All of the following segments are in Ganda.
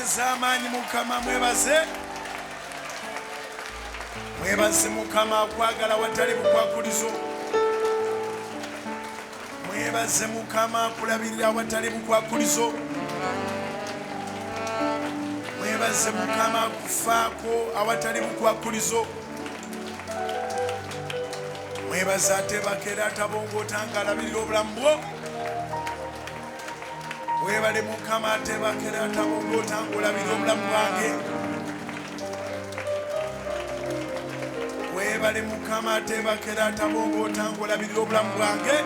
Ez'amaanyi Mukama mwebaze. Mwebaze Mukama akwagala watali bukwakulizo. Mwebaze Mukama akulabirira awatali bukwakulizo. Mwebaze Mukama akufaako awatali bukwakulizo. Mwebaze atebaka era atabongoota ng'alabirira obulamu bwo. Webale Mukama atebaka era atabongoota ng'olabirira obulamu bwange. Webale Mukama atebaka era atabongoota ng'olabirira obulamu bwange.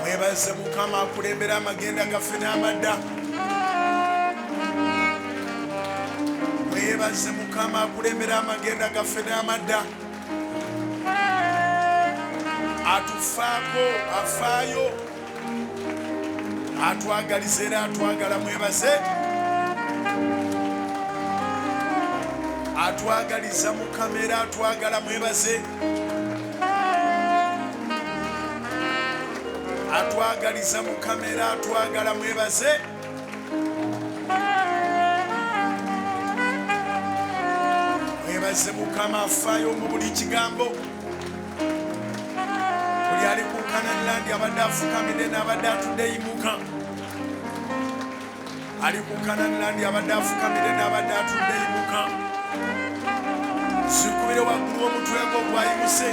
Mwebaze Mukama akulembera amagenda gaffe n'amadda. Mwebaze Mukama akulembera amagenda gaffe n'amadda. Atufaako, afaayo, atwagaliza era atwagala. Mwebaze atwagaliza Mukama era atwagala. Mwebaze atwagaliza Mukama era atwagala. Mwebaze mwebaze Mukama afaayo mu buli kigambo. Buli ali ku Canaan land abadde afukamidde n'abadde atudde yimuka. Ali ku Canaan land abadde afukamidde n'abadde atudde yimuka. Zikubire waggulu omutwe gwo gwayimuse,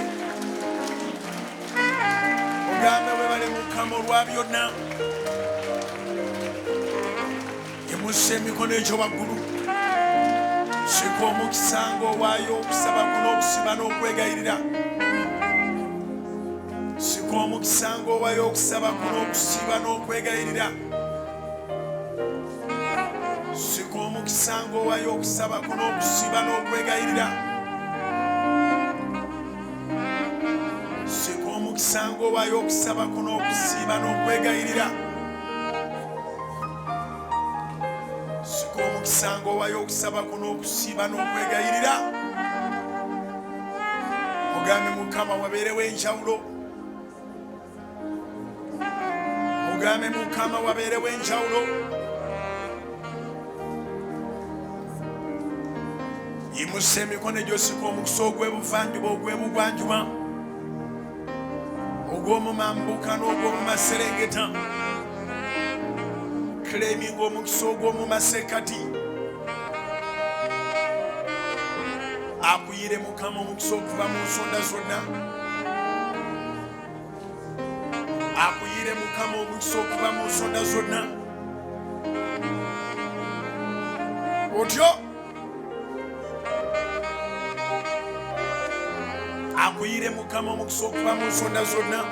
ogambe webale Mukama olwa byonna. Yimusa emikono egyo waggulu, sika omukisa ng'owaayo okusaba kuno okusiba n'okwegayirira. Sika omukisa ng'owaayo okusaba kuno okusiba n'okwegayirira. Sika omukisa ng'owaayo okusaba kuno okusiba n'okwegayirira. Sika omukisa ng'owaayo okusaba kuno okusiba n'okwegayirira. Sika omukisa ng'owaayo okusaba kuno okusiba n'okwegayirira. Mugambe Mukama wabeerewo enjawulo. Mugambe Mukama wabeerewo enjawulo. Yimusa emikono egy'osika omukisa ogw'ebuvanjuba, ogw'ebugwanjuba, ogw'omumambuka n'ogw'omumaserengeta. Claiming omukisa ogw'omumasekkati. Akuyire Mukama omukisa okuva mu nsonda zonna. Akuyire Mukama omukisa okuva mu nsonda zonna. Otyo akuyire Mukama omukisa okuva mu nsonda zonna.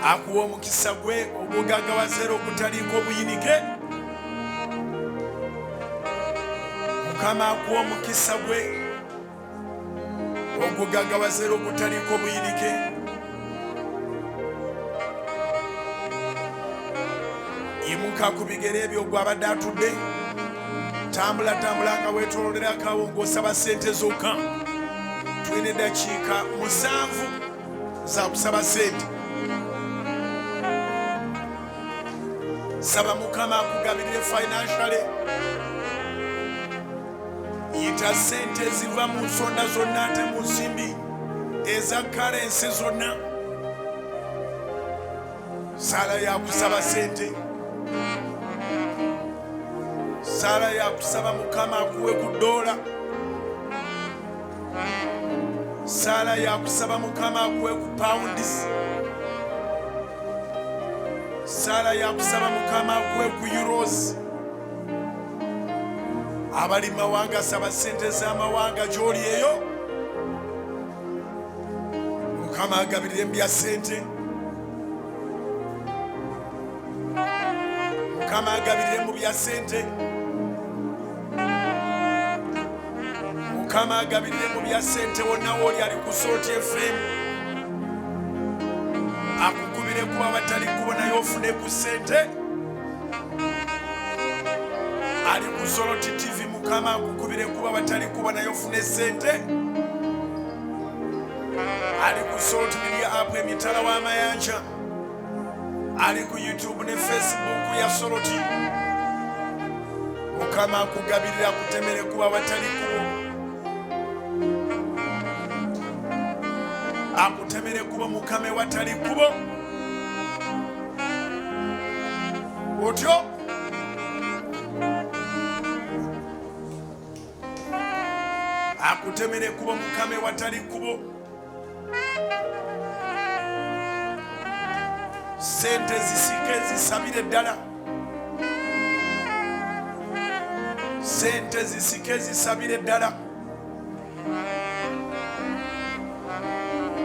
Akuwa omukisa gwe ogwogagawaza era ogutaliiko obuyinike. Mukama akuwa omukisa gwe ogwogagawaza era ogutaliiko obuyinike. Yimuka ku bigere ebyo gwabadde atudde. Tambula tambula nga weetololerako awo ng'osaba ssente zokka. Tulina eddakiika 7 za kusaba ssente. Saba Mukama akugabirire financially. Yita ssente eziva mu nsonda zonna ate mu nsimbi eza karensi zonna. Saala yakusaba ssente. Saala yakusaba Mukama akuwe ku ddoola. Saala yakusaba Mukama akuwe ku pounds. Saala yakusaba Mukama akuwe ku euros. Abali mawanga saba ssente z'amawanga gy'oli eyo. Mukama agabirire mu bya ssente. Mukama agabirire mu bya ssente. Mukama agabirire mu bya ssente wonna wooli ali ku Salt FM. Akukubire kuba batali kubo naye ofune ku ssente. Ali ku Salt TV, Mukama akukubire kuba batali kubo naye ofune ssente. Ali ku Salt Media app emitala w'amayanja, ali ku YouTube ne Facebook ya Salt. Mukama akugabirira, akutemere kuba watali kubo, akutemere kubo Mukama ewatali kubo. Otyo akutemere kubo Mukama ewatali kubo. Sente zisike, zisabire ddala. Sente zisike, zisabire ddala.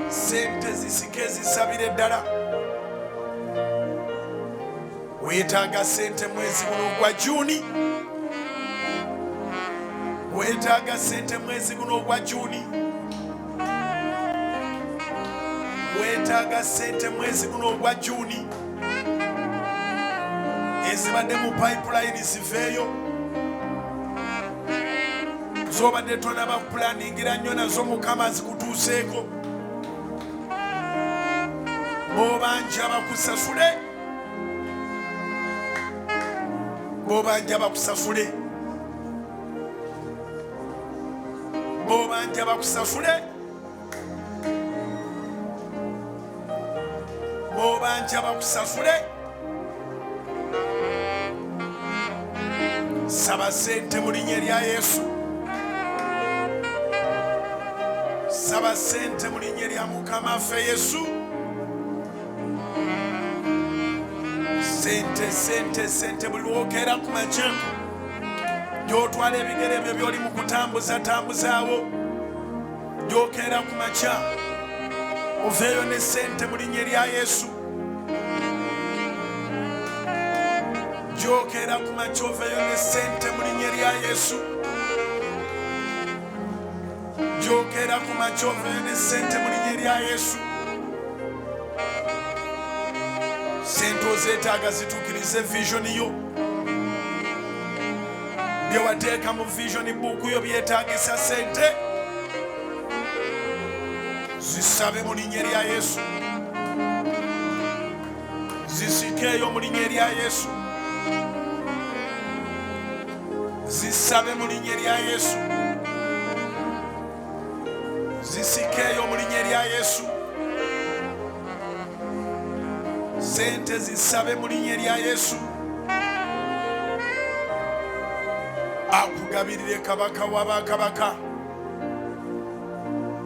Sente zisike, zisabire ddala. Weetaaga sente mwezi guno ogwa Juni. Weetaaga sente mwezi guno ogwa Juni. Weetaaga sente mwezi guno ogwa Juni. Ezibadde mu pipeline ziveeyo, zobadde tonaba kupulaningira nnyo nazo, Mukama zikutuuseeko. Bobanja bakusasule, bobanja bakusasule, bobanja bakusasule, bobanja bakusasule. Saba sente mu linnya erya Yesu. Saba sente mu linnya erya Mukama waffe Yesu. Sente, sente, sente. Buli lwokeera ku makya, gy'otwala ebigere ebyo by'oli mu kutambuza tambuzaawo, gy'okeera ku makya oveeyo ne sente mu linnya erya Yesu. Gy'okeera ku makya oveeyo ne sente mu linnya erya Yesu. Gy'okeera ku makya oveeyo ne sente mu linnya erya Yesu. Sente ozeetaaga zituukirize vision yo. Bye wateeka mu vision book yo byetaagisa sente. Zisabe mu linnya erya Yesu. Zisikeeyo mu linnya erya Yesu. Zisabe mu linnya erya Yesu. Zisikeeyo mu linnya erya Yesu. Sente zisabe mu linnya erya Yesu. Akugabirire kabaka w'abakabaka,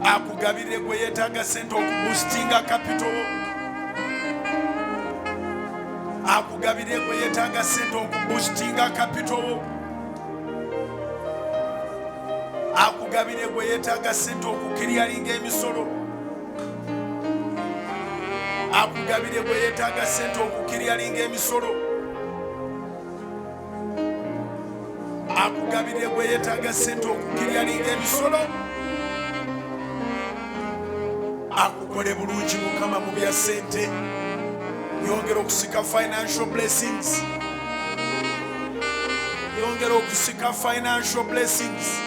akugabirire gwe yeetaaga sente okuboostinga capital, akugabirire gwe yeetaaga sente okuboostinga capital, akugabirire gwe yeetaaga sente okuclearinga emisolo, akugabirire gwe yeetaaga sente okuclearinga emisolo, akugabirire gwe yeetaaga sente okuclearinga emisolo. Akukole bulungi Mukama mu bya sente. Yongera okusika financial blessings, yongera okusika financial blessings,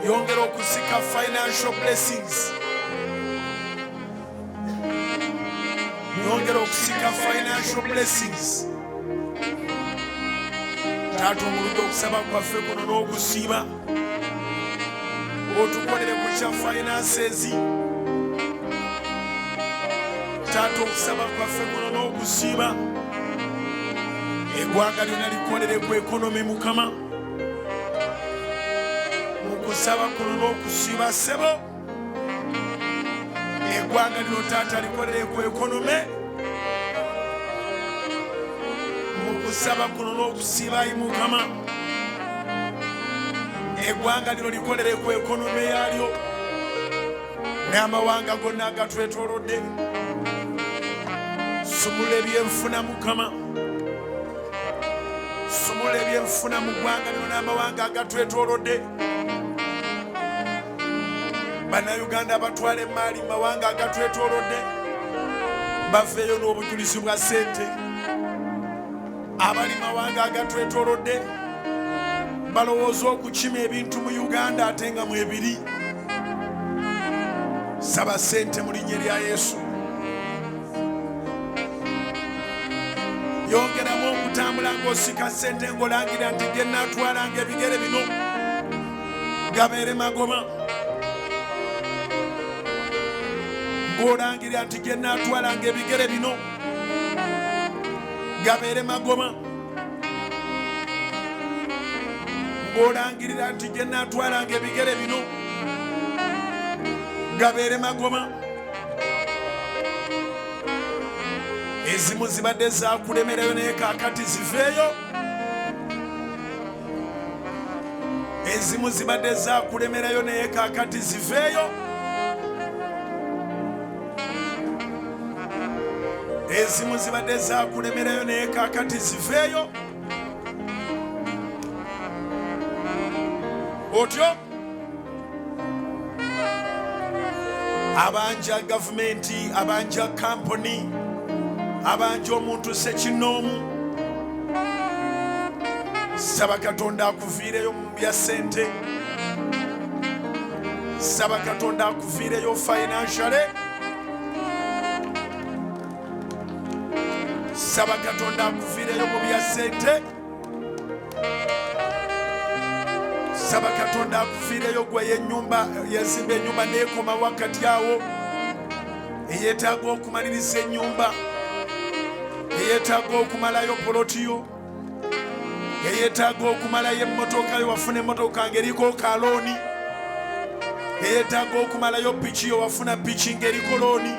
yongera okusika financial blessings, yongera okusika financial blessings. Taata, omuludde okusaba kwaffe kuno n'okusiiba, otukolere ku kya finances. Taata, okusaba kwaffe kuno n'okusiiba, eggwanga lyonna likolere ku economy. Mukama, mu kusaba kuno n'okusiiba, ssebo, eggwanga lino taata likolere ku economy. Mu kusaba kuno n'okusiiba, ayi Mukama, eggwanga lino likolere ku economy yaalyo n'amawanga gonna agatwetoolodde. Sumula ebyenfuna, Mukama. Sumula ebyenfuna mu ggwanga lino n'amawanga agatwetoolodde. Bannayuganda abatwala emaali mu mawanga agatwetoolodde baveeyo n'obujulizi bwa ssente. Abali mawanga agatwetoolodde balowooza okukima ebintu mu Uganda ate nga mwebiri. Saba sente mu linnya lya Yesu. Yongeramu okutambula ng'osika sente, ng'olangira nti gye naatwalanga ebigere bino gabeere magoba. Ng'olangira nti gye naatwalanga ebigere bino gabeere magoba. Ng'olangirira nti gye naatwalanga ebigere bino gabeere magoba. Ezimu zibadde zakulemerayo naye kaakati ziveeyo. Ezimu zibadde zakulemerayo naye kaakati ziveeyo. Ezimu zibadde zakulemerayo naye kaakati ziveeyo. Otyo abanja gavumenti, abanja kampuni, abanja omuntu ssekinnoomu, saba Katonda akuviireyo mu bya ssente. Saba Katonda akuviireyo financially. Saba Katonda akuviireyo mu bya ssente. Saba Katonda akuviireyo gwe y'ennyumba, yazimba ennyumba n'ekoma wakati awo, eyeetaaga okumaliriza ennyumba, eyeetaaga okumalayo poloti yo, eyeetaaga okumalayo emmotoka yo, wafuna emmotoka ng'eriko kalooni, eyeetaaga okumalayo piki yo, wafuna piki ng'eriko looni.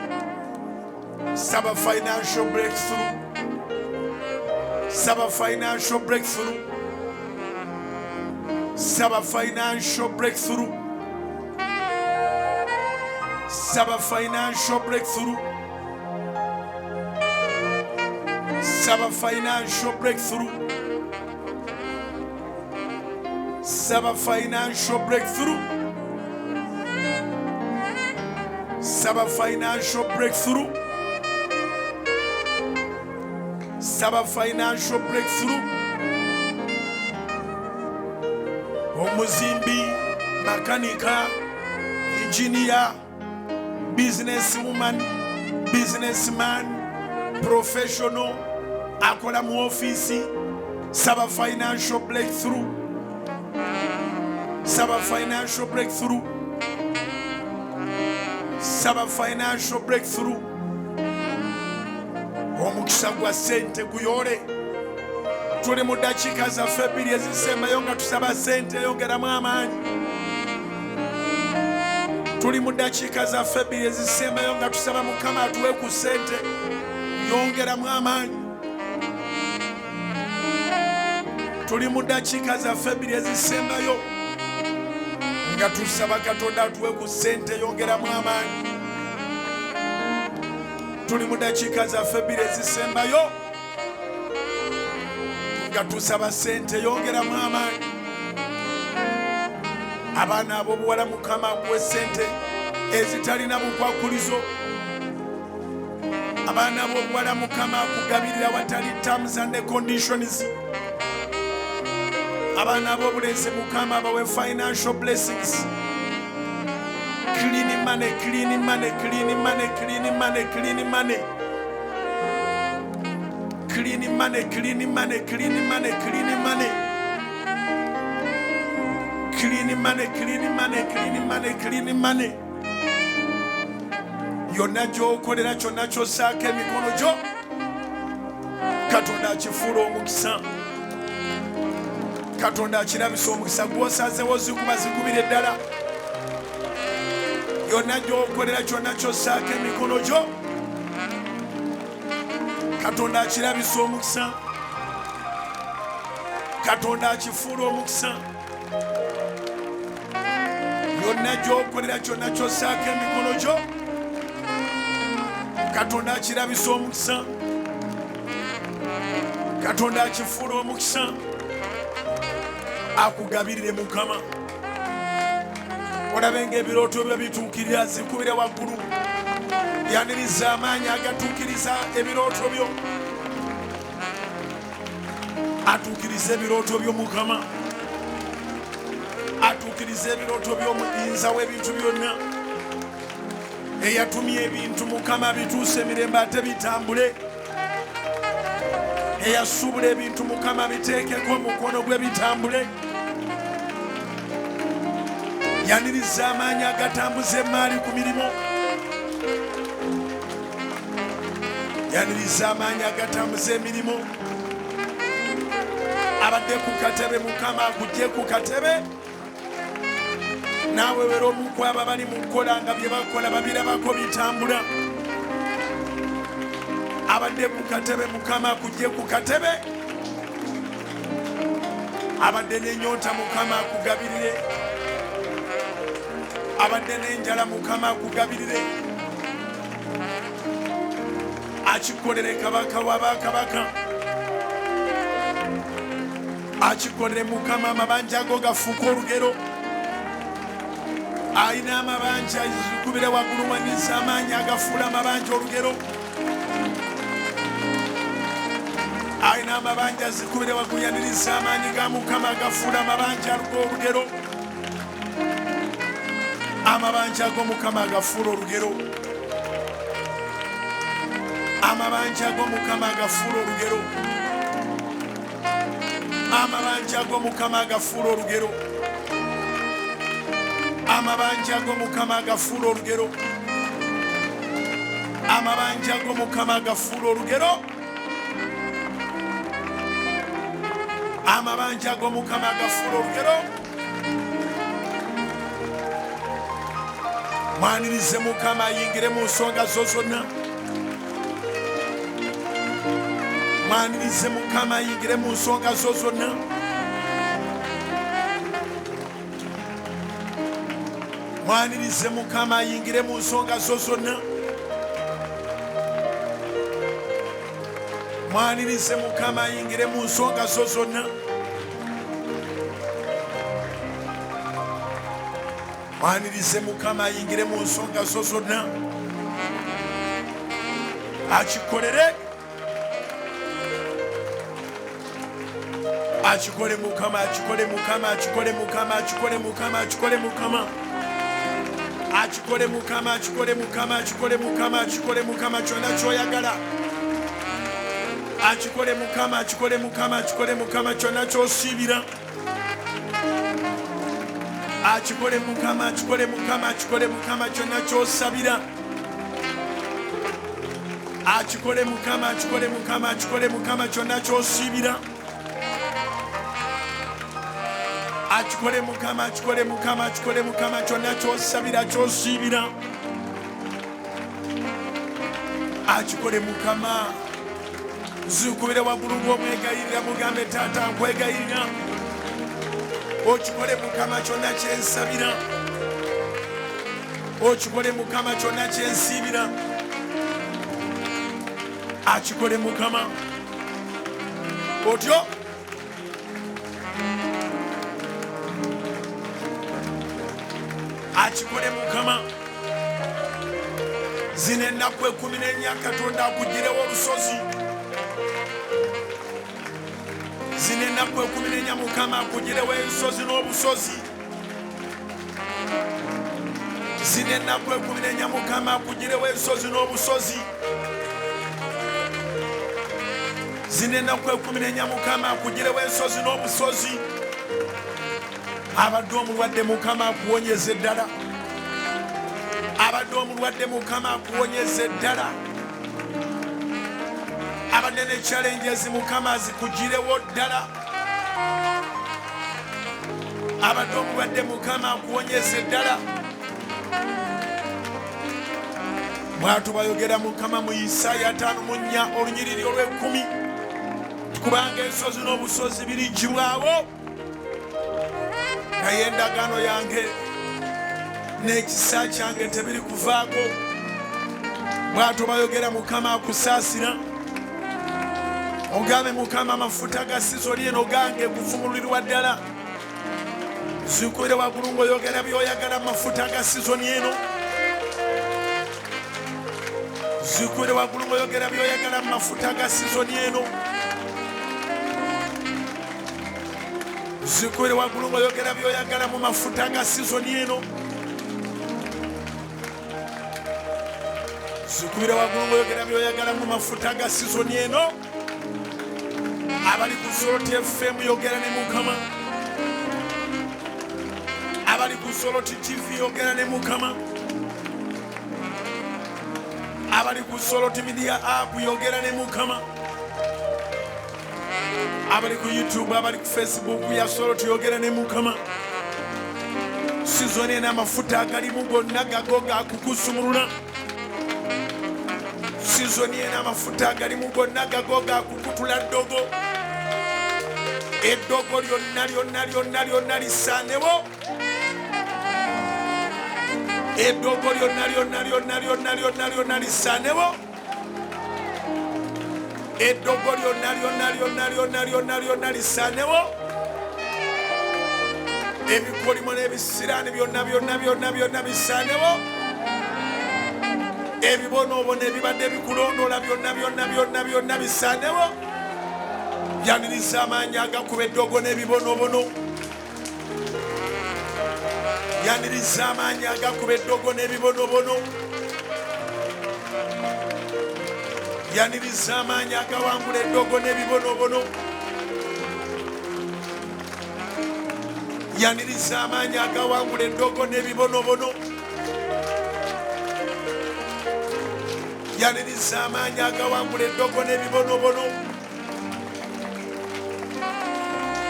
Saba financial breakthrough. Saba financial breakthrough. Saba financial breakthrough. Saba financial breakthrough. Saba financial breakthrough. Saba financial breakthrough. Saba financial breakthrough. Saba financial breakthrough. Omuzimbi, makanika, engineer, business woman, businessman, professional, akola mu ofiisi, saba financial breakthrough. Saba financial breakthrough. Saba financial breakthrough. Omukisa gwa ssente guyoole. Tuli mu ddakiika zaffe ebbiri ezisembayo nga tusaba ssente, yongeramu amaanyi. Tuli mu ddakiika zaffe ebbiri ezisembayo nga tusaba Mukama atuwe ku ssente, yongeramu amaanyi. Tuli mu ddakiika zaffe ebbiri ezisembayo nga tusaba Katonda atuwe ku ssente, yongeramu amaanyi. Tuli mu ddakiika zaffe ebbiri ezisembayo nga tusaba ssente, yongeramu amaanyi. Abaana ab'obuwala, Mukama akuwe ssente ezitalina bukwakulizo. Abaana ab'obuwala, Mukama akugabirira watali terms and conditions. Abaana ab'obulenzi, Mukama bawe financial blessings. Clean money, clean money, clean money, clean money, clean money, clean money, clean money, clean money, clean money, clean money, clean money, clean money, clean money. Yonna gy'okolera, kyonna ky'ossaako emikono gyo, Katonda akifuula omukisa, Katonda akirabisa omukisa. Gw'osazeewo zikuba, zikubira eddala. Yonna gy'okolera, kyonna ky'ossaako emikono gyo, Katonda akirabisa omukisa, Katonda akifuula omukisa. Yonna gy'okolera, kyonna ky'ossaako emikono gyo, Katonda akirabisa omukisa, Katonda akifuula omukisa. Akugabirire Mukama, olabe ng'ebirooto byo bituukirira. Zikubire waggulu, yaniriza amaanyi agatuukiriza ebirooto byo. Atuukiriza ebirooto byo Mukama, atuukiriza ebirooto by'omuyinza w'ebintu byonna. Eyatumye ebintu Mukama bituuse emirembe ate bitambule. Eyasuubula ebintu Mukama biteekeko omukono gwe bitambule. Yaniriza amaanyi agatambuza emaali ku mirimu. Yaniriza amaanyi agatambuza emirimu. Abadde ku katebe Mukama akujje ku katebe. Naawe wera omu ku abo abali mu kukola nga bye bakola babirabako bitambula. Abadde ku katebe Mukama akujje ku katebe. Abadde n'ennyonta Mukama akugabirire. Abadde n'enjala Mukama akugabirire. Akikolere Kabaka wa bakabaka. Akikolere Mukama, amabanja ago gafuuke olugero. Alina amabanja zikubire waggulu, wanisa amaanyi agafuula amabanja olugero. Alina amabanja zikubire waggulu, yaniriza amaanyi ga Mukama agafuula amabanja olugero. Amabanja ag'Omukama agafuula olugero. Amabanja ag'Omukama agafuula olugero. Amabanja ag'Omukama agafuula olugero. Amabanja ag'Omukama agafuula olugero. Amabanja ag'Omukama agafuula olugero. Amabanja ag'Omukama agafuula olugero. Mwanirize Mukama ayingire mu nsonga zo zonna. Mwanirize Mukama ayingire mu nsonga zo zonna. Mwanirize Mukama ayingire mu nsonga zo zonna. Mwanirize Mukama ayingire mu nsonga zo zonna. Mwanirize Mukama ayingire mu nsonga zo zonna. Akikolere, akikole Mukama, akikole Mukama, akikole Mukama, akikole Mukama, akikole Mukama, akikole Mukama, akikole Mukama, akikole Mukama, akikole Mukama, kyonna ky'oyagala akikole Mukama, akikole Mukama, akikole Mukama, kyonna ky'osiibira akikole Mukama, akikole Mukama, akikole Mukama, kyonna ky'osabira akikole Mukama, akikole Mukama, akikole Mukama, kyonna ky'osiibira akikole Mukama, akikole Mukama, akikole Mukama, kyonna ky'osabira ky'osiibira akikole Mukama. Zikubire waggulu ng'omwegayirira, mugambe taata nkwegayirira okikole Mukama, kyonna kyensabira okikole Mukama, kyonna kyensiibira akikole Mukama. Otyo akikole Mukama. Zino ennaku 14 Katonda akugirewo olusozi. Zino ennaku 14 Mukama akugirewo ensozi n'obusozi. Zino ennaku 14 Mukama akugirewo ensozi n'obusozi. Zino ennaku 14 Mukama akugirewo ensozi n'obusozi. Abadde omulwadde Mukama akuwonyeze ddala. Abadde omulwadde Mukama akuwonyeze ddala. Abadde ne challenges Mukama azikugirewo ddala. Abadde omulwadde Mukama akuwonyeze ddala. Bw'atyo bayogera Mukama mu Isaaya 54 olunyiriri olw'ekumi, kubanga ensozi n'obusozi birigibwawo, naye endagaano yange n'ekisa kyange tebiri kuvaako. Bw'atyo bayogera Mukama akusaasira. Ogambe Mukama amafuta ga sizoni eno gange gufumulirwa ddala. Zikubire waggulu ng'oyogera by'oyagala amafuta ga sizoni eno. Zikubire waggulu ng'oyogera by'oyagala amafuta ga sizoni eno. Zikubire waggulu ng'oyogera by'oyagala mu mafuta ga sizoni eno. Zikubira waggulu ng'oyogera by'oyagala mu mafuta ga sizoni eno. Abali ku Soroti FM, yogera ne Mukama. Abali ku Soroti TV, yogera ne Mukama. Abali ku Soroti Media App, yogera ne Mukama. Abali ku YouTube, abali ku Facebook ya Soroti, yogera ne Mukama. Sizoni eno amafuta agalimu gonna gago gakukusumulula. Sizoni eno amafuta agalimu gonna gago gakukutula ddogo. Eddogo lyonna lyonna lyonna lyonna lisaanewo. Eddogo lyonna lyonna lyonna lyonna lyonna lyonna lisaanewo. Eddogo lyonna lyonna lyonna lyonna lyonna lyonna lisaanewo. Ebikolimo n'ebisiraani byonna byonna byonna byonna bisaanewo. Ebibonoobono ebibadde bikulondoola byonna byonna byonna byonna bisaanewo. Yaniriza amaanyi agakuba eddogo n'ebibonoobono. Yaniriza amaanyi agakuba eddogo n'ebibonoobono. Yaniriza amaanyi agawangula eddogo n'ebibonoobono. Yaniriza amaanyi agawangula eddogo n'ebibonoobono. Yaniriza amaanyi agawangula eddogo n'ebibonoobono.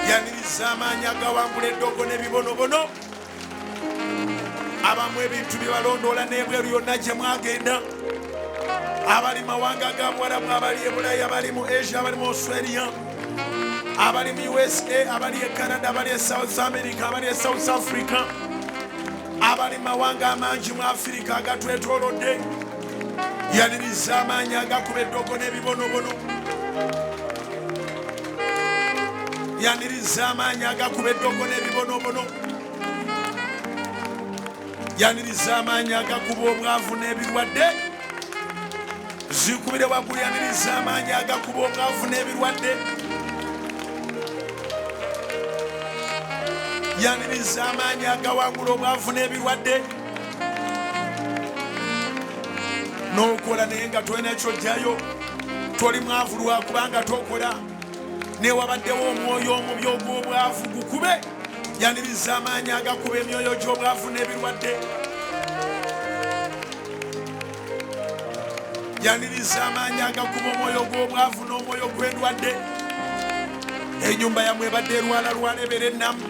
Yaniriza amaanyi agawangula eddogo n'ebibonoobono. Abamu ebintu bye balondoola n'ebweru yonna gye mwagenda, abali mawanga ga Buwarabu, abali e Bulayi, abali mu Asia, abali mu Australia, abali mu USA, abali e Canada, abali e South America, abali e South Africa, abali mawanga amangi mu Afirika agatwetoolodde, yaniriza amaanyi agakuba eddogo n'ebibonoobono. Yaniriza amaanyi agakuba eddogo n'ebibonoobono. Yaniriza amaanyi agakuba obwavu n'ebirwadde. Zikubire waggulu. Yaniriza amaanyi agakuba obwavu n'ebirwadde. Yaniriza amaanyi agawangula obwavu n'ebirwadde. N'okola naye nga tolina kyojjayo, toli mwavu lwakubanga tokola, newabaddewo omwoyo omubi ogw'obwavu gukube. Yaniriza amaanyi agakuba emyoyo gy'obwavu n'ebirwadde. Yaniriza amaanyi agakuba omwoyo gw'obwavu n'omwoyo gw'endwadde. Ennyumba yammwe ebadde erwalalwala ebeera ennamu.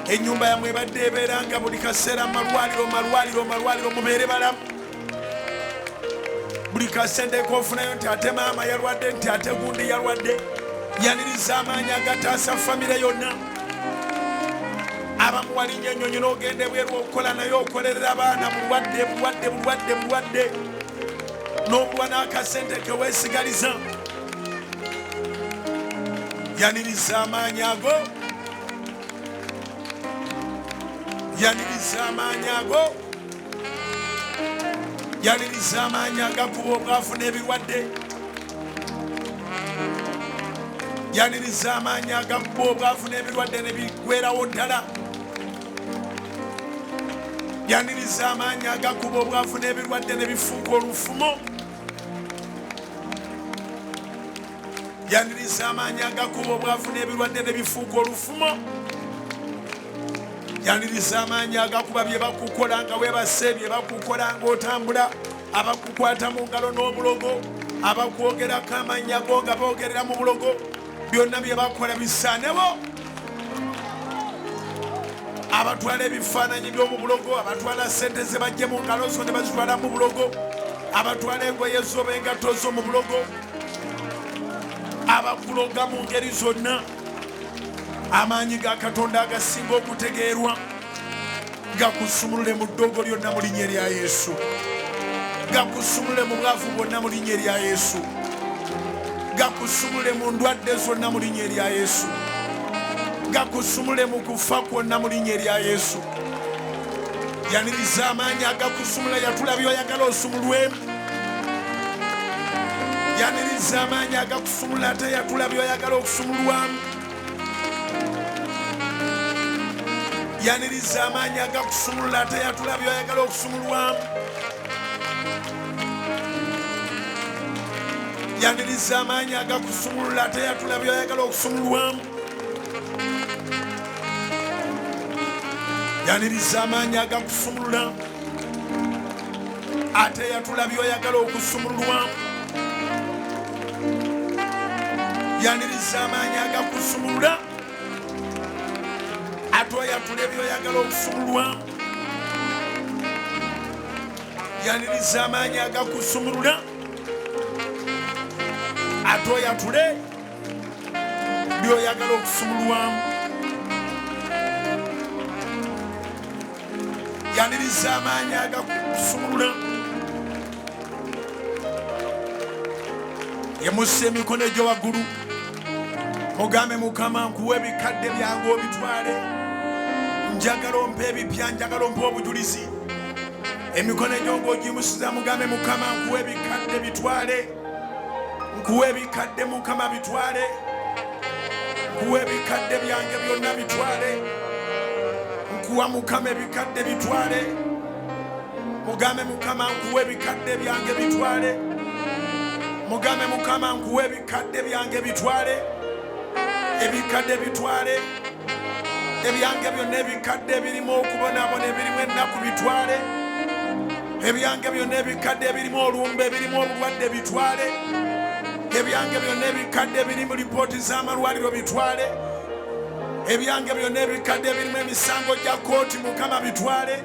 Ennyumba yammwe ebadde ebeera nga buli kaseera malwaliro, malwaliro, malwaliro, mubeere balamu. Buli kasente kofunayo nti ate maama yalwadde, nti ate gundi yalwadde. Yaniriza amaanyi agataasa famire yonna. Abamu walinnya ennyonyi n'ogenda ebweru okukola, naye okolerera abaana bulwadde, bulwadde, bulwadde, bulwadde, n'omuwa n'akasente keweesigaliza. Yaniriza amaanyi ago. Yaniriza amaanyi ago. Yaniriza amaanyi agakuba obwavu n'ebirwadde. Yaniriza amaanyi agakuba obwavu n'ebirwadde ne biggwerawo ddala. Yaniriza amaanyi agakuba obwavu n'ebirwadde ne bifuuka olufumo. Yaniriza amaanyi agakuba obwavu n'ebirwadde ne bifuuka olufumo. Yaniriza amaanyi agakuba bye bakukola nga weebase, bye bakukola ng'otambula, abakukwata mu ngalo n'obulogo, abakwogerako amannya go nga boogerera mu bulogo, byonna bye bakola bisaanewo. Abatwala ebifaananyi by'omu bulogo, abatwala sente ze bajje mu ngalo zo ne bazitwala mu bulogo, abatwala engoye zo b'engatto zo mu bulogo, abakuloga mu ngeri zonna, amaanyi ga Katonda agasinga okutegeerwa gakusumulule mu ddogo lyonna mu linnya erya Yesu. Gakusumulule mu bwavu bwonna mu linnya erya Yesu. Gakusumulule mu ndwadde zonna mu linnya erya Yesu. Gakusumulule mu kufa kwonna mu linnya erya Yesu. Yaniriza amaanyi agakusumula. Yatula by'oyagala osumulwemu. Yaniriza amaanyi agakusumula ate yatula by'oyagala okusumulwamu. Yaniriza amaanyi agakusumulula ate yatula by'oyagala okusumulwamu. Yaniriza amaanyi agakusumulula ate yatula by'oyagala okusumulwamu. Yaniriza amaanyi agakusumulula ate yatula by'oyagala okusumululwamu. Yaniriza amaanyi agakusumulula ate oyatula ebyoyagala okusumululwamu. Yaniriza amaanyi agakusumulula ate oyatule byoyagala okusumulwamu. Yaniriza amaanyi agakusumulula. Yemusa emikono egyo waggulu, mugambe Mukama, nkuwa ebikadde byange obitwale, njagala ompe ebipya, njagala ompe obujulizi. Emikono egyo ng'ogimusiza, mugambe Mukama, nkuwa ebikadde bitwale, nkuwa ebikadde Mukama bitwale, nkuwa ebikadde byange byonna bitwale, nkuwa Mukama ebikadde bitwale. Mugambe Mukama, nkuwa ebikadde byange bitwale. Mugambe Mukama, nkuwa ebikadde byange bitwale, ebikadde bitwale, ebyange byonna ebikadde ebirimu okubonaabona, ebirimu ennaku bitwale, ebyange byonna ebikadde ebirimu olumbe, ebirimu obulwadde bitwale, ebyange byonna ebikadde ebirimu lipooti z'amalwaliro bitwale, ebyange byonna ebikadde ebirimu emisango gya kooti Mukama bitwale.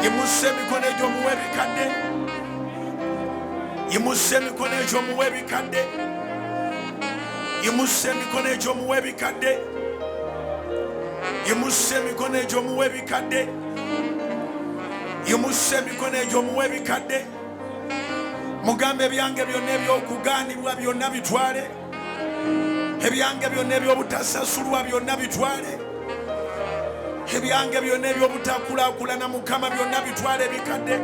Yimusa emikono egyo muwe ebikadde. Yimusa emikono egyo muwe ebikadde. Yimusa emikono egyo muwe ebikadde. Yimusa emikono egyo muwe ebikadde. Yimusa emikono egyo muwe ebikadde. Mugambe ebyange byonna ebyokugaanibwa byonna bitwale, ebyange byonna ebyobutasasulwa byonna bitwale, ebyange byonna ebyobutakulaakulana Mukama byonna bitwale ebikadde,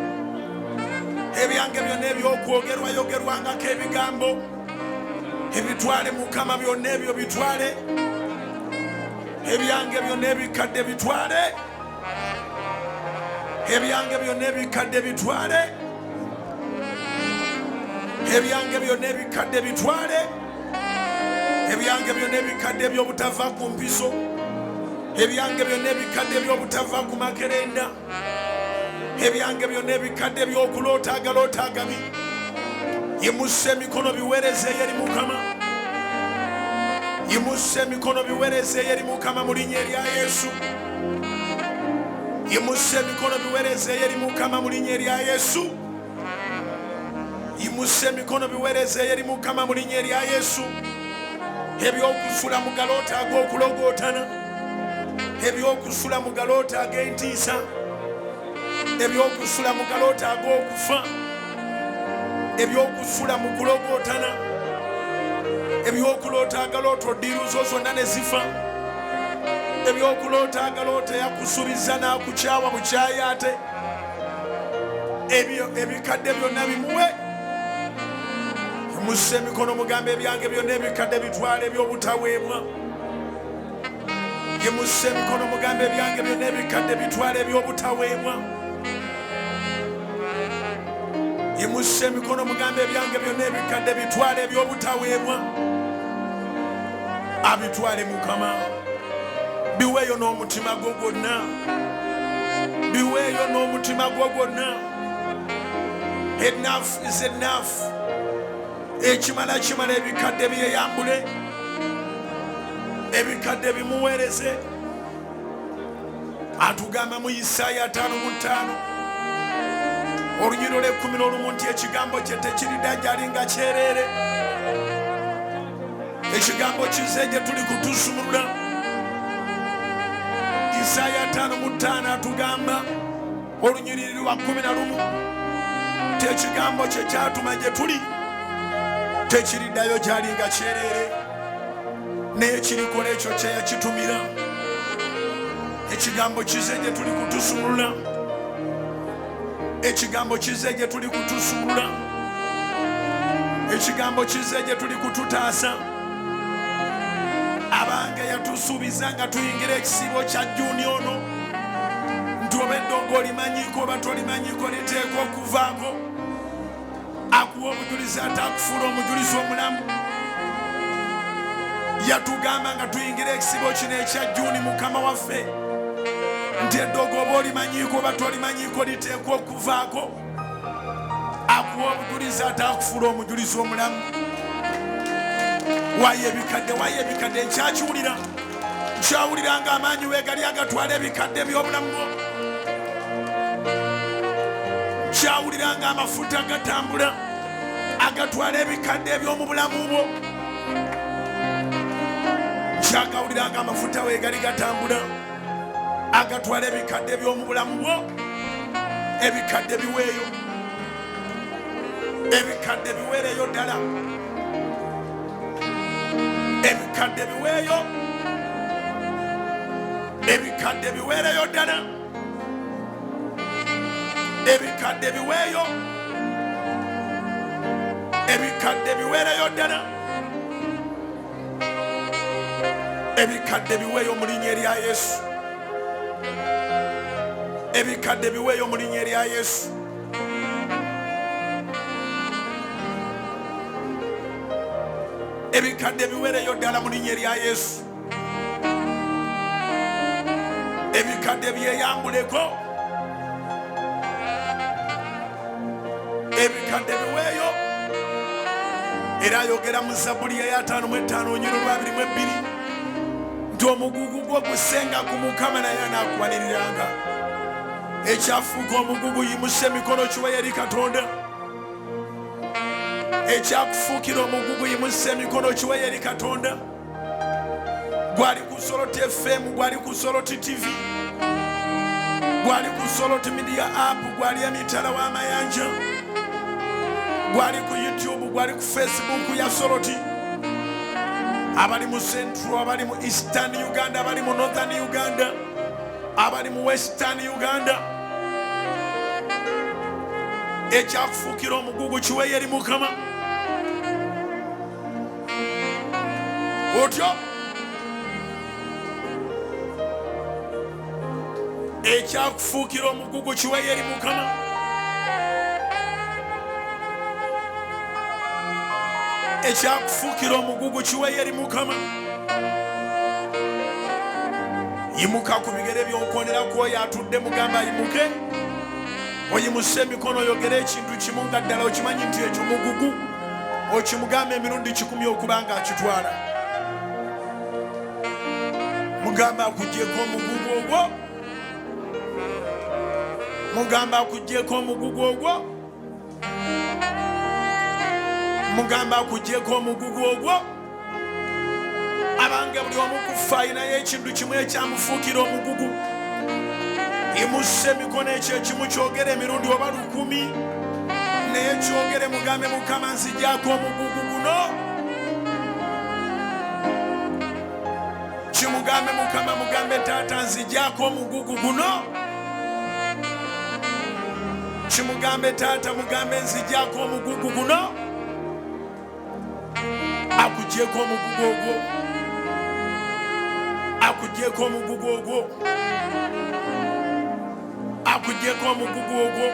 ebyange byonna ebyokwogerwayogerwangako ebigambo ebitwale Mukama, byonna ebyo bitwale, ebyange byonna ebikadde bitwale, ebyange byonna ebikadde bitwale, ebyange byonna ebikadde bitwale, ebyange byonna ebikadde ebyobutava ku mpiso, ebyange byonna ebikadde ebyobutava ku makerenda, ebyange byonna ebikadde ebyokuloota agaloota agabi. Yimusa emikono biweerezeeyo eri Mukama. Yimusa emikono biweerezeeyo eri Mukama mu linnya erya Yesu. Yimusa emikono biweerezeeyo eri Mukama mu linnya erya Yesu. Yimusa emikono biweerezeeyo eri Mukama mu linnya erya Yesu. Ebyokusula mu galoota ag'okulogootana, ebyokusula mu galoota ag'entiisa, ebyokusula mu galoota ag'okufa, ebyokusula mu kulogootana, ebyokuloota agaloota oddiiruzo zonna ne zifa, ebyokuloota agaloota eyakusuubiza n'akukyawa bukyayi, ate ebyo ebikadde byonna bimuwe. Musse emikono mugambe ebyange byonna ebikadde bitwale ebyobutaweebwa. Yimusa emikono mugambe ebyange byonna ebikadde bitwale ebyobutaweebwa. Yimusa emikono mugambe ebyange byonna ebikadde bitwale ebyobutaweebwa. Abitwale Mukama, biweeyo n'omutima gwo gwonna, biweeyo n'omutima gwo gwonna. Enough is enough. Ekimala kimala, ebikadde byeyambule, ebikadde bimuweereze. Atugamba mu Isaaya 55 olunyiriri lw'e11 nti ekigambo kye tekiridda gyali nga kyereere. Ekigambo kize gye tuli kutusumulula. Isaaya 55 atugamba olunyiriri lwa 11 nti ekigambo kye kyatuma gye tuli tekiriddayo gyali nga kyereere, naye kirikola ekyo kye yakitumira. Ekigambo kize gye tuli kutusumulula. Ekigambo kize gye tuli kutusumulula. Ekigambo kize gye tuli kututaasa. Abange yatusuubiza nga tuyingira ekisiibo kya Juuni ono nti oba eddongo olimanyiiko oba tolimanyiiko liteekwa okuvaako. Akuwa obujulizi ate akufuula omujulizi omulamu. Yatugamba nga tuyingira ekisibo kino ekya Jjuuni, Mukama waffe, nti eddogo oba olimanyiiko oba tolimanyiiko liteekwa okuvaako. Akuwa obujulizi ate akufuula omujulizi omulamu. Waayo ebikadde, waayo ebikadde, nkyakiwulira, nkyawulira nga amaanyi weegali agatwala ebikadde by'obulamu bwo. Nkyawulira nga amafuta gatambula agatwala ebikadde eby'omu bulamu bwo. Nkyagawulira nga amafuta weegali gatambula agatwala ebikadde by'omu bulamu bwo. Ebikadde biweeyo, ebikadde biweereyo ddala, ebikadde biweeyo, ebikadde biweereyo ddala, ebikadde biweeyo, ebikadde biweereyo ddala, ebikadde biweeyo mu linnya erya Yesu, ebikadde biweeyo mu linnya erya Yesu. Ebikadde biweereyo ddala mu linnya erya Yesu. Ebikadde byeyambuleko, ebikadde biweeyo. Era ayogera mu Zabbuli eya 55 onyiro lwa 22 nti omugugu gwo gusenga ku Mukama naye anaakuwaniriranga. Ekyafuuka omugugu, yimusa emikono kiweeyo eri Katonda. Ekyakufuukira omugugu, yimusa emikono kiweeyo eri Katonda. Gwali ku Soroti FM, gwali ku Soroti TV, gwali ku Soroti Media App, gwali emitala w'amayanja, gwali ku YouTube, gwali ku Facebook ya Soroti. Abali mu Central, abali mu Eastern Uganda, abali mu Northern Uganda, abali mu Western Uganda, ekyakufuukira omugugu kiweeyo eri Mukama. Otyo ekyakufuukira omugugu kiweeyo eri Mukama. Ekyakufuukira omugugu kiweeyo eri Mukama. Yimuka ku bigere by'onkonera oyo atudde, mugamba ayimuke. Oyimuse emikono oyogere ekintu kimu nga ddala okimanyi nti ekyo mugugu, okimugamba emirundi 1,000 okuba nga akitwala. Mugamba akugyeko omugugu ogwo, mugamba akugyeko omugugu ogwo, mugamba akugyeko omugugu ogwo. Abange buli omu kufa alinayo ekintu kimu ekyamufuukira omugugu. Yimusa emikono, ekyo ekimu kyogere emirundi oba 1,000, naye kyogere, mugambe Mukama nzigyako omugugu guno. Kimugambe Mukama, mugambe taata nzigyako omugugu guno. Kimugambe taata, mugambe nzigyako omugugu guno. Akugyeko omugugu ogwo, akugyeko omugugu ogwo, akugyeko omugugu ogwo.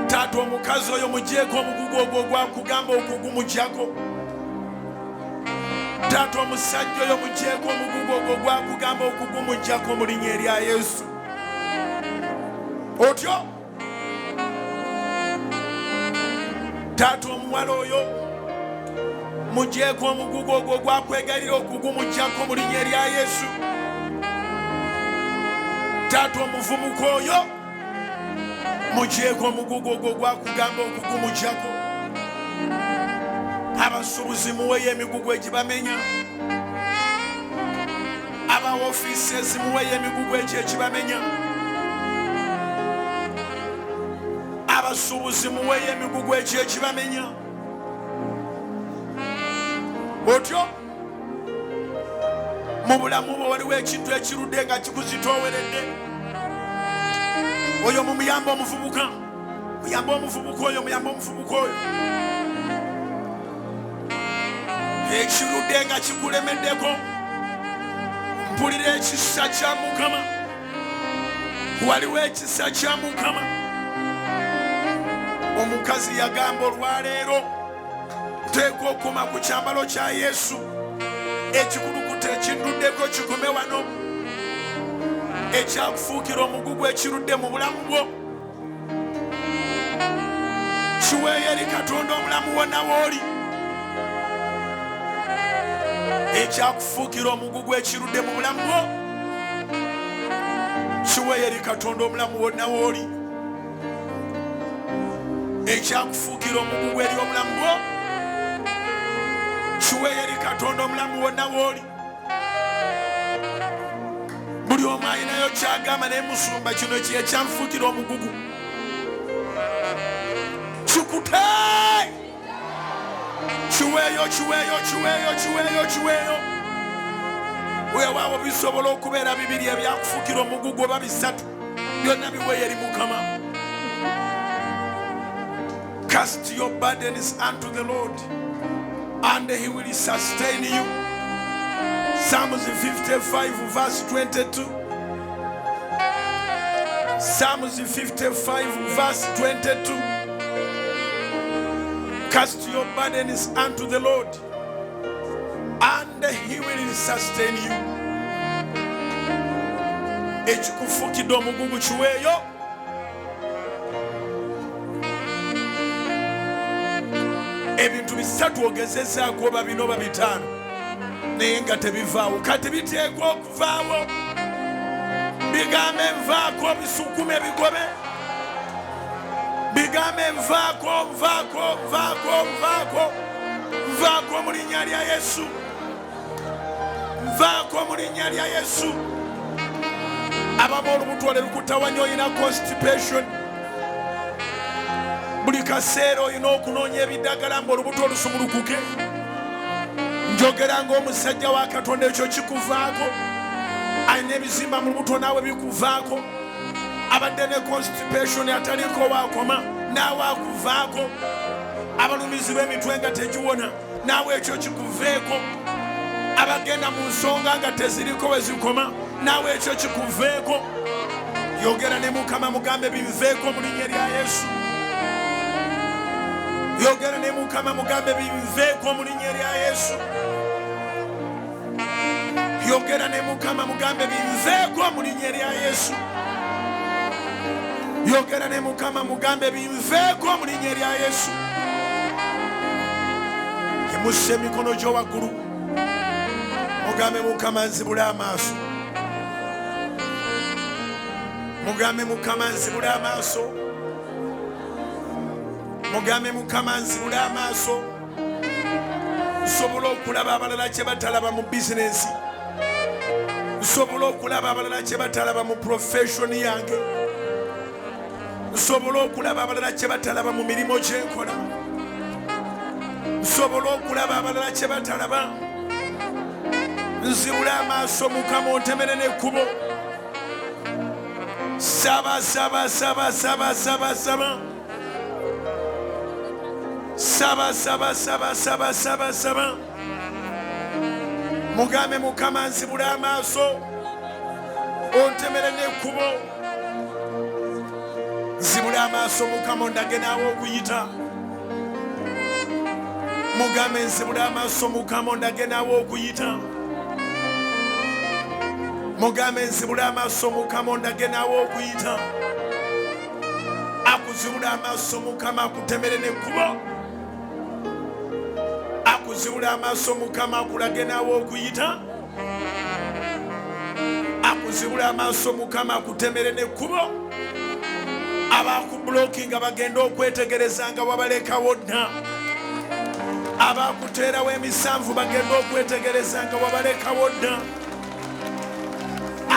Taata omukazi oyo mugyeko omugugu ogwo gwakugamba okugumugyako. Taata omusajja oyo mugyeko omugugu ogwo gwakugamba okugumugyako mu linnya erya Yesu. Otyo taata omuwala oyo mugyeko omugugu ogwo gwakwegalira okugumugyako mu linnya erya Yesu. Taata omuvubuka oyo mugyeko omugugu ogwo gwakugamba okugumugyako. Abasuubuzi muweyo emigugu egibamenya, aba ofiisi muweyo emigugu egyo ekibamenya, abasuubuzi muweyo emigugu egyo ekibamenya. Otyo mu bulamu bwe waliwo ekintu ekirudde nga kikuzitooweredde, oyo mumuyambe omuvubuka, muyambe omuvubuka oyo, muyambe omuvubuka oyo. Ekirudde nga kikulemeddeko, mpulira ekisa kya Mukama. Waliwo ekisa kya Mukama. Omukazi yagamba, olwaleero nteekwa okukoma ku kyambalo kya Yesu, ekikulukuto ekinduddeko kikome wano. Ekyakufuukira omugugu ekirudde mu bulamu bwo, kiweeyo eri Katonda omulamu wonna wooli. Ekyakufuukira omugugu ekirudde mu bulamu bwo, kiweeyo eri Katonda omulamu wonna wooli. Ekyakufuukira omugugu eri obulamu bwo, kiweeyo eri Katonda omulamu wonna wooli. Buli omu alinayo kyagamba, naye musumba, kino kye kyanfuukira omugugu. Kikute, kiweeyo, kiweeyo, kiweeyo, kiweeyo, kiweeyo. Weewaawo bisobola okubeera bibiri ebyakufuukira omugugu oba bisatu, byonna biweeyo eri Mukama. Cast your burdens unto the Lord and he will sustain you. Psalms 55 verse 22. Psalms 55 verse 22. Cast your burdens unto the Lord and he will sustain you. Ekikufuukidde omugugu kiweeyo. Ebintu bisatu ogezezaako oba bino oba bitaano, naye nga tebivaawo. Kati biteekwa okuvaawo. Bigambe nvaako, bisukume, bigobe. Bigambe nvaako, nvaako, nvaako, nvaako, nvaako mu linnya lya Yesu, nvaako mu linnya lya Yesu. Abamu olubuto lwe lukutawanya, olina constipation, buli kaseera olina okunoonya ebiddagala mbu olubuto olusumulukuke. Njogera ng'omusajja wa Katonda, ekyo kikuvaako. Alina ebizimba mu lubuto, naawe bikuvaako. Abadde ne constipation ataliko waakoma, naawe akuvaako. Abalumizibwa emitwe nga tegiwona, naawe ekyo kikuveeko. Abagenda mu nsonga nga teziriko we zikoma, naawe ekyo kikuveeko. Yogera ne Mukama, mugambe binveeko mu linnya lya Yesu. Yogera ne Mukama, mugambe binveeko mu linnya lya Yesu. Yogera ne Mukama, mugambe binveeko mu linnya lya Yesu. Yogera ne Mukama, mugambe binveeko mu linnya lya Yesu. Yimusa emikono gyo waggulu, mugambe Mukama nzibule amaaso. Mugambe Mukama nzibule amaaso. Mugambe Mukama nzibule amaaso, nsobola okulaba abalala kye batalaba mu bizinensi, nsobola okulaba abalala kye batalaba mu profession yange, nsobola okulaba abalala kye batalaba mu mirimu gyenkola, nsobola okulaba abalala kye batalaba. Nzibula amaaso Mukama, ontemere n'ekkubo. Saba, saba, saba, saba, saba, saba, saba, saba, saba, saba, saba, saba. Mugambe Mukama nzibula amaaso, ontemere n'ekkubo. Nzibula amaaso Mukama, ondage naawe okuyita. Mugambe nzibula amaaso Mukama, ondage naawe okuyita. Mugambe nzibula amaaso Mukama, ondage naawe okuyita. Akuzibula amaaso Mukama, akutemere n'ekkubo. Akuzibula amaaso Mukama, akulage naawe okuyita. Akuzibula amaaso Mukama, akutemere n'ekkubo. Abakublockinga bagenda okwetegereza nga wabalekawo dda. Abakuteerawo emisanvu bagenda okwetegereza nga wabalekawo dda.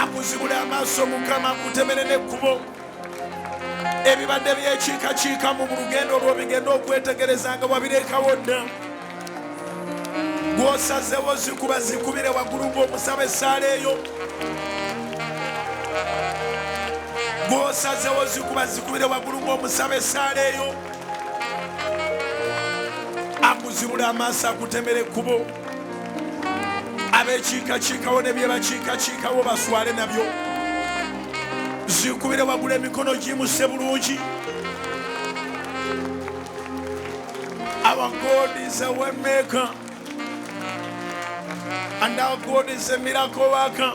Akuzibula amaaso Mukama, akutemere n'ekkubo. Ebibadde byekiikakiika mu lugendo lwo bigenda okwetegereza nga wabirekawo dda. Gwosazewo zikuba, zikubire waggulu ng'omusaba essaala eyo. Gwosazewo zikuba, zikubire waggulu ng'omusaba essaala eyo. Akuzibula amaaso, akutemera ekkubo. Abekiikakiikawo ne byebakiikakiikawo baswale nabyo. Zikubire waggulu, emikono giyimuse bulungi. Our God is a way maker. And our God is a miracle worker.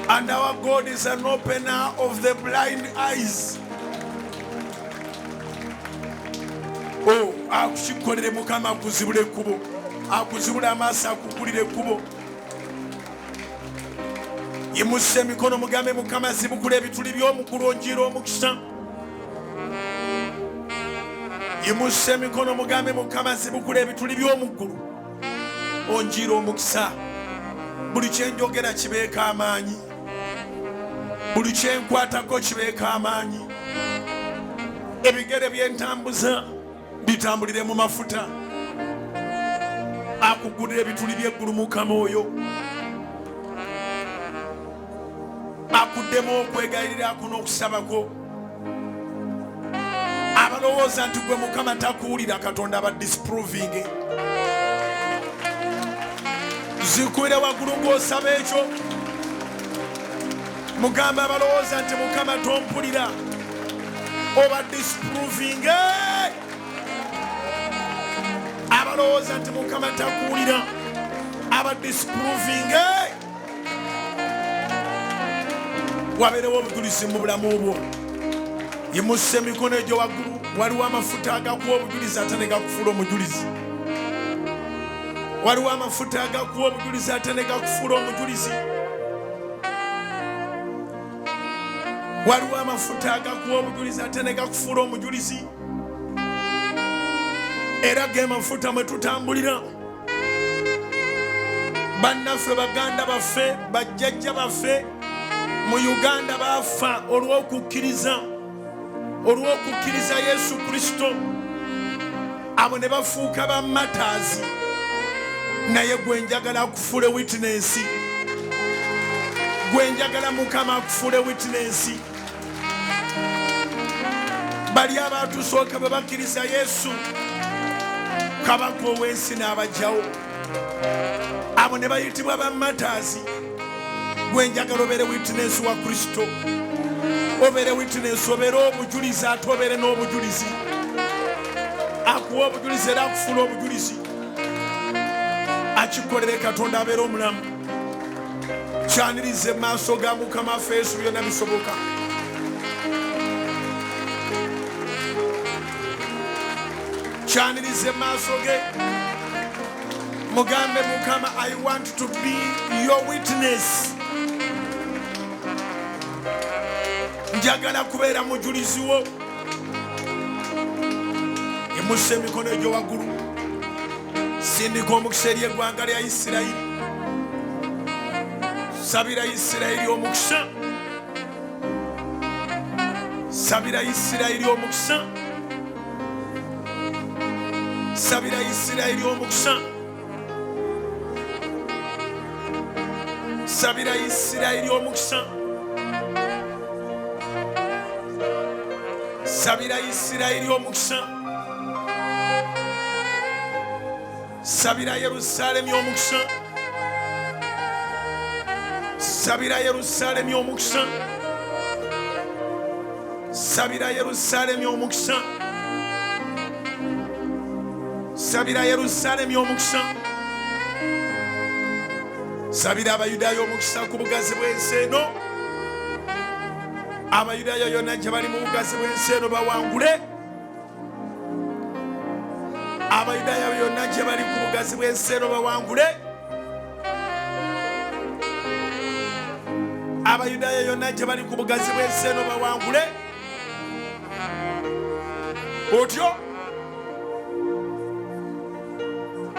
And our God is an opener of the blind eyes. Oh, akukikolere Mukama, akuzibula ekkubo, akuzibula amaaso, akugulira ekkubo. Yimusa emikono, mugambe, Mukama, zibukula ebituli by'omuggulu, onjiira omukisa. Yimusa emikono, mugambe, Mukama, zibukula ebituli by'omuggulu, onjiira omukisa. Buli kyenjogera kibeeko amaanyi, buli kyenkwatako kibeeko amaanyi, ebigere byentambuza bitambulire mu mafuta. Akugulira ebituli by'eggulu Mukama oyo akuddemu okwegayirirako n'okusabako. Abalowooza nti gwe Mukama takuwulira, Katonda aba disproving. Zikubire waggulu ng'osaba ekyo, mugamba, abalowooza nti Mukama tompulira, oba disproving. Abalowooza nti Mukama takuwulira, aba disproving. Wabeerewo obujulizi mu bulamu bwo. Yimusa emikono egyo waggulu. Waliwo amafuta agakuwa obujulizi ate ne gakufuula omujulizi. Waliwo amafuta agakuwa obujulizi ate ne gakufuula omujulizi. Waliwo amafuta agakuwa obujulizi ate ne gakufuula omujulizi. Era ge mafuta mwe tutambulira. Bannaffe, baganda baffe, bajjajja baffe mu Uganda baafa olw'okukkiriza Yesu Kristo. Abo ne bafuuka ba martyrs. Naye gwe njagala akufuule witness, gwe njagala Mukama akufuule witness. Bali abatusooka bwe bakkiriza Yesu, kabaka ow'ensi n'abajjawo. Abo ne bayitibwa ba martyrs. Gwe njagala obeere witness wa Kristo, obeere witness, obeere obujulizi, ate obeere n'obujulizi. Akuwa obujulizi era akufuula obujulizi. Akikolere Katonda abeere omulamu. Kyaniriza emaaso ga Mukama waffe Yesu, byonna bisoboka. Kyaniriza emaaso ge, mugambe, Mukama, I want to be your witness. Njagala kubeera mujulizi wo. Emusa emikono egyo waggulu. Sindika omukisa eri eggwanga lya Isirayiri. Sabira Isirayiri omukisa, sabira Isirayiri omukisa, sabira Isirayiri omukisa, sabira Isirayiri omukisa, sabira Isirayiri omukisa, sabira Yerusaalemi omukisa, sabira Yerusaalemi omukisa, sabira Yerusaalemi omukisa, sabira Yerusaalemi omukisa, sabira Abayudaaya omukisa ku bugazi bw'ensi eno. Abayudaaya yonna gye bali mu bugazi bw'ensi eno bawangule. Abayudaaya yonna gye bali ku bugazi bw'ensi eno bawangule. Abayudaaya yonna gye bali ku bugazi bw'ensi eno bawangule. Otyo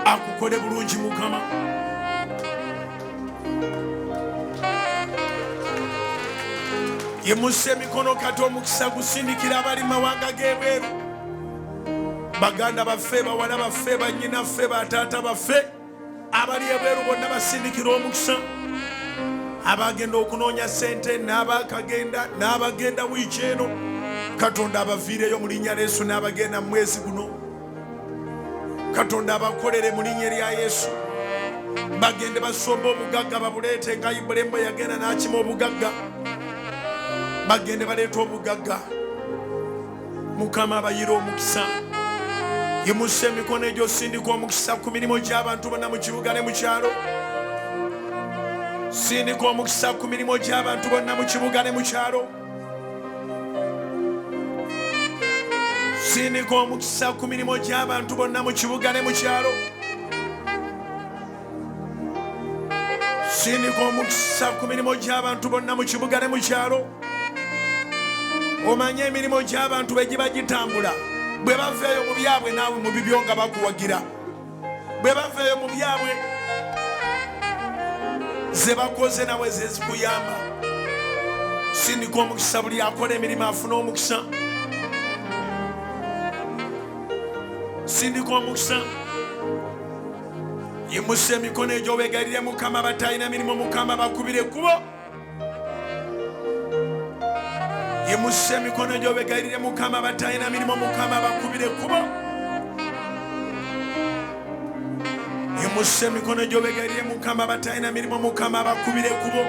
akukole bulungi Mukama. Yimusa emikono kati, omukisa gusindikira abali mu mawanga g'ebweru, baganda baffe, bawala baffe, bannyinaffe, bataata baffe abali ebweru bonna basindikira omukisa. Abagenda okunoonya sente n'abakagenda n'abagenda wiiki eno, Katonda abaviireyo mu linnya lya Yesu. N'abagenda mu mwezi guno, Katonda abakolere mu linnya lya Yesu. Bagende basomba obugagga babuleete, nga Ibulayimu bwe yagenda n'akima obugagga. Bagende baleeta obugagga. Mukama abayire omukisa. Yimusa emikono egyo, sindika omukisa ku mirimu gy'abantu bonna mu kibuga ne mu kyalo. Sindika omukisa ku mirimu gy'abantu bonna mu kibuga ne mu kyalo. Sindika omukisa ku mirimu gy'abantu bonna mu kibuga ne mu kyalo. Sindika omukisa ku mirimu gy'abantu bonna mu kibuga ne mu kyalo. Omanye emirimu gy'abantu bwe giba gitambula, bwe baveeyo mu byabwe naawe mu bibyo nga bakuwagira, bwe baveeyo mu byabwe ze bakoze nawe ze zikuyamba. Sindika omukisa buli akola emirimu afune omukisa. Sindika omukisa. Yimusa emikono egyo weegalire Mukama. Batalina mirimu, Mukama bakubire ekkubo. Yimusa emikono egyo weegalire Mukama. Batalina mirimu, Mukama bakubire ekkubo. Yimusa emikono egyo weegalire Mukama. Batalina mirimu, Mukama bakubire ekkubo.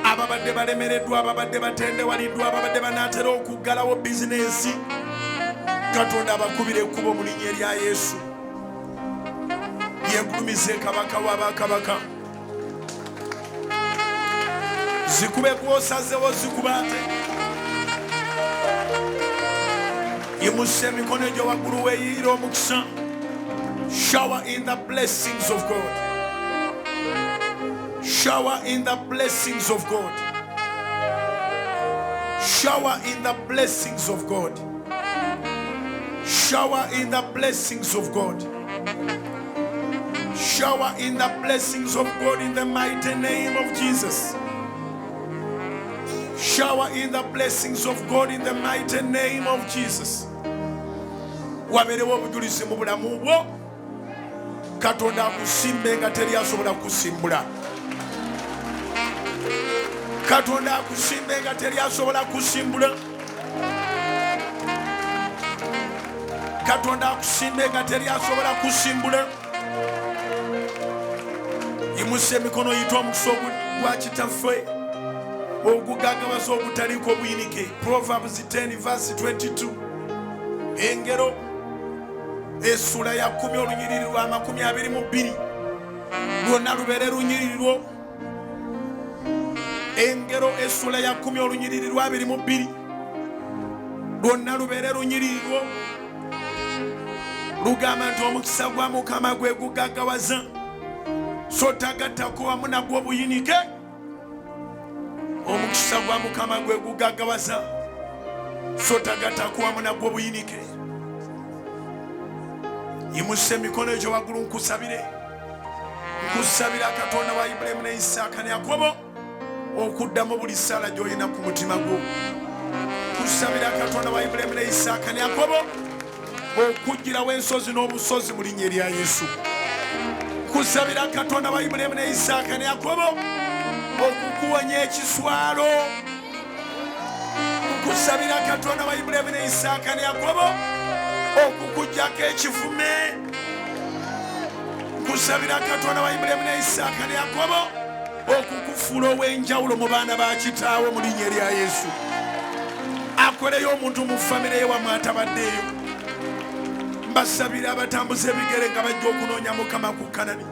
Ababadde balemereddwa, ababadde batendewaliddwa, ababadde banaatera okuggalawo bizinensi, Katonda abakubira ekkubo mu linnya erya Yesu. Yeegulumize kabaka w'abakabaka. Zikube gwosazewo, zikuba ate. Yimusa emikono egyo waggulu, weeyiira omukisa. Shower in the blessings of God. Shower in the blessings of God. Shower in the blessings of God. Shower in the blessings of God. Shower in the blessings of God in the mighty name of Jesus. Shower in the blessings of God in the mighty name of Jesus. Wabeerewo obujulizi mu bulamu bwo. Katonda akusimbe nga teri asobola kusimbula. Katonda akusimbe nga teri asobola kusimbula. Katonda akusimbe nga teri asobola kusimbula. Yimusa emikono, yita omukisa gwa kitaffe ogugagawaza ogutaliiko obuyinike. Proverbs 10 verse 22. Engero essuula ya 10 olunyiriri lwa 22 lwonna lubeere lunyiriri lwo. Engero essuula ya 10 olunyiriri lwa 22 lwonna lubeere lunyiriri lwo. Lugamba nti omukisa gwa Mukama gwe gugaggawaza, so tagattako wamu nagwo obuyinike. Omukisa gwa Mukama gwe gugaggawaza, so tagattako wamu nagwo obuyinike. Yimusa emikono egyo waggulu, nkusabire. Nkusabira Katonda wa Ibulayimu ne Isaaka ne Yakobo okuddamu buli ssaala gy'olina ku mutima gwo. Kusabira Katonda wa Ibulayimu ne Isaaka ne Yakobo okuggyirawo ensozi n'obusozi mu linnya erya Yesu. Kusabira Katonda wa Ibulayimu ne Isaaka ne Yakobo okukuwonya ekiswalo. Nkusabira Katonda wa Ibulayimu ne Isaaka ne Yakobo okukuggyako ekivume. Nkusabira Katonda wa Ibulayimu ne Isaaka ne Yakobo okukufuula ow'enjawulo mu baana ba kitaawo mu linnya erya Yesu. Akoleyo omuntu mu famire ye wamwe atabaddeeyo. Mbasabira abatambuza ebigere nga bajja okunoonya Mukama ku Kanani,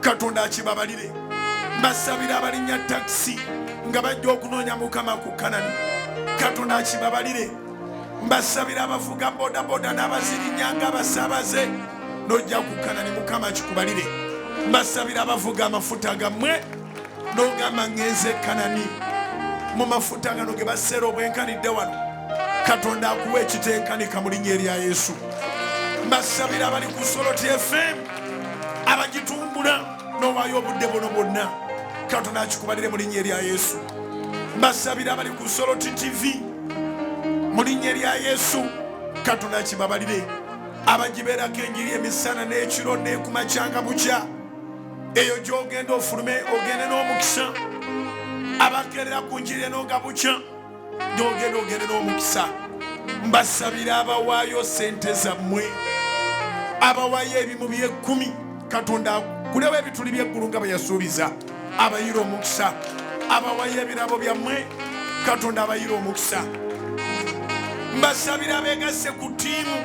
Katonda akibabalire. Mbasabira abalinnya takisi nga bajja okunoonya Mukama ku Kanani, Katonda akibabalire. Mbasabira abavuga bodaboda n'abazirinnya nga abasaabaze n'ojja ku Kanani, Mukama akikubalire. Mbasabira abavuga amafuta gammwe n'ogamba ngenze Kanani mu mafuta gano ge baseera obwenkanidde wano, Katonda akuwa ekitenkanika mu linnya erya Yesu. Mbasabira abali ku Soloti FM abagitumbula n'owaayo obudde buno bwonna, Katonda akikubalire mu linnya erya Yesu. Mbasabira abali ku Soloti TV mu linnya erya Yesu, Katonda akibabalire. Abagibeerako enjiri emisana n'ekiro n'ekumakyanga bukya, eyo gy'ogenda ofulume ogende n'omukisa. Abakerera ku njiri eno nga bukya, gy'ogenda ogende n'omukisa. Mbasabira abawaayo sente zammwe, abawaayo ebimu by'ekkumi, Katonda akulewo ebituli by'eggulu nga bwe yasuubiza, abayira omukisa. Abawayo ebirabo byammwe, Katonda abayira omukisa. Mbasabira abeegasse ku ttiimu.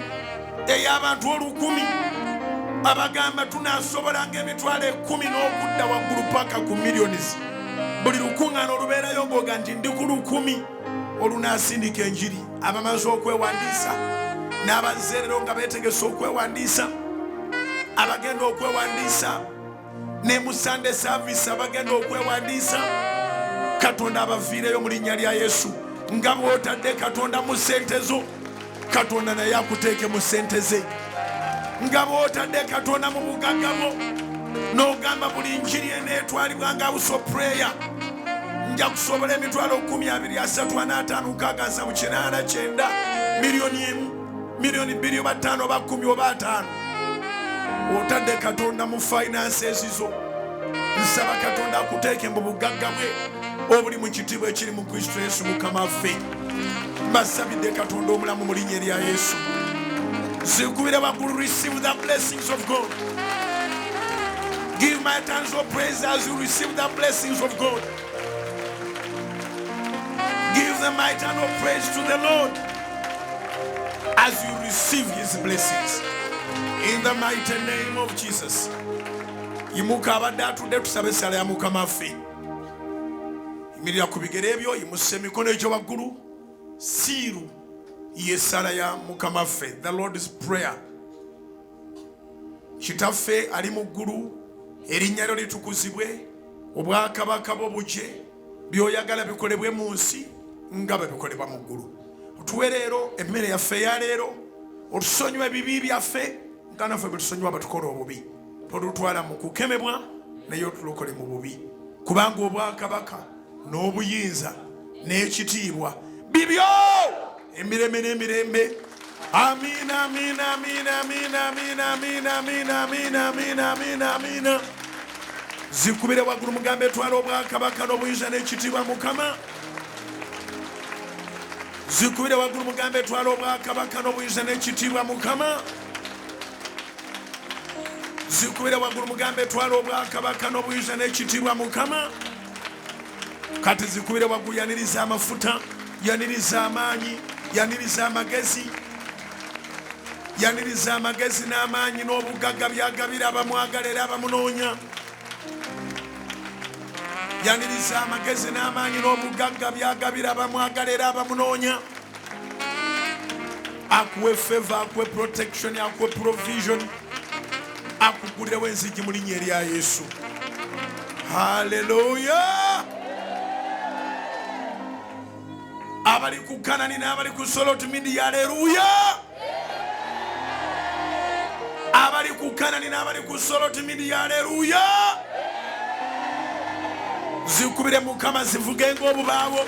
Ey'abantu 1000 abagamba tunaasobolanga 100,000 n'okudda waggulu paka ku millions. Buli lukuŋŋaana olubeerayo ng'oga nti ndi ku 1000 olunaasindika enjiri. Abamaze okwewandiisa n'abazze leero nga beetegese okwewandiisa, abagenda okwewandiisa ne mu Sunday service, abagenda okwewandiisa, Katonda abaviireyo mu linnya lya Yesu. Nga bw'otadde Katonda mu ssente zo, Katonda naye akuteeke mu ssente ze. Nga bw'otadde Katonda mu bugagga bwo n'ogamba buli njiri eneetwalibwa nga House of Prayer nja kusobola 100,000, 20, 40, 60, 70, 80, 1 million, 2 million oba 5 oba 10 oba 50. Otadde Katonda mu finances zo, nsaba Katonda akuteeke mu bugagga bwe obuli mu kitiibwa ekiri mu Kristo Yesu Mukama waffe. Mbasabidde Katonda omulamu mu linnya erya Yesu. Zikubire waggulu. Receive the blessings of God. Give mighty hands of praise as you receive the blessings of God. Give the mighty hand of praise to the Lord as you receive his blessings in the mighty name of Jesus. Yimuka abadde atudde, tusabe essala ya Mukama waffe. Yimirira ku bigere ebyo, yimusa emikono egyo waggulu. Siiru y'essala ya Mukama waffe, the Lord's Prayer. Kitaffe ali mu ggulu, erinnya lyo litukuzibwe, obwakabaka bwo buje, by'oyagala bikolebwe mu nsi nga bwe bikolebwa mu ggulu. Otuwe leero emmere yaffe eya leero, otusonyiwa ebibi byaffe nga naffe bwe tusonyiwa batukola obubi. Totutwala mu kukemebwa, naye otulokole mu bubi, kubanga obwakabaka n'obuyinza n'ekitiibwa bibyo emirembe n'emirembe. Amiina, amiina, amiina, amiina, amiina, amiina, amiina, amiina, amiina, amiina, amiina. Zikubire waggulu, mugambe, twala obwakabaka n'obuyinza n'ekitiibwa, Mukama. Zikubire waggulu, mugambe, twala obwakabaka n'obuyinza n'ekitiibwa, Mukama. Zikubire waggulu, mugambe, twala obwakabaka n'obuyinza n'ekitiibwa, Mukama. Kati zikubire waggulu, yaniriza amafuta, yaniriza amaanyi, yaniriza amagezi, yaniriza amagezi n'amaanyi n'obugagga byagabira abamwagala era abamunoonya. Yaniriza amagezi n'amaanyi n'obugagga byagabira abamwagala era abamunoonya. Akuwe favor, akuwe protection, akuwe provision, akugulirewo enzigi mu linnya erya Yesu. Haleluya! Abali ku Kanani n'abali ku Solot Media, aleluya! Abali ku Kanani n'abali ku Solot Media, aleluya! Zikubire Mukama, zivuge ng'obubaawo.